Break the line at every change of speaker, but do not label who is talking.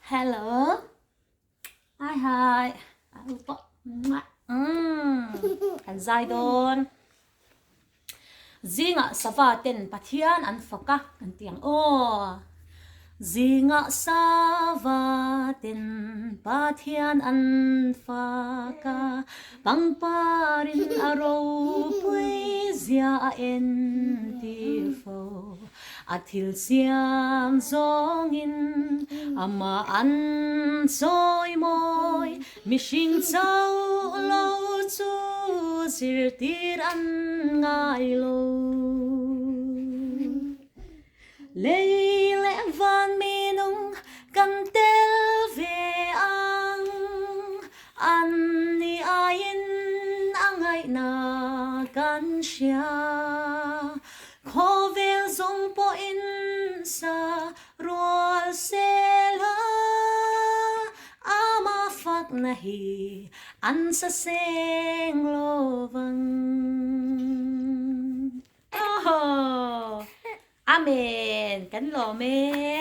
Hello. Hi hi. A u pawh. Umm. Kan zai dawn. Zingah sava ten Pathian an fak a kan ti ang aw. Zingah sava ten Pathian an fak a, pangparin a ropui zia a entir fo. A thil siam zawngin amah an sawi mawi, mihring chauh lo chu zirtir an ngai lo. Lei leh van mi nung kan tel ve ang, an ni aiin a ngaihna kan hria. Khawvel zawng pawhin sa rual sel a, ama fakna hi an sa seng lo vang. Aw! Amen! Kan lawm e.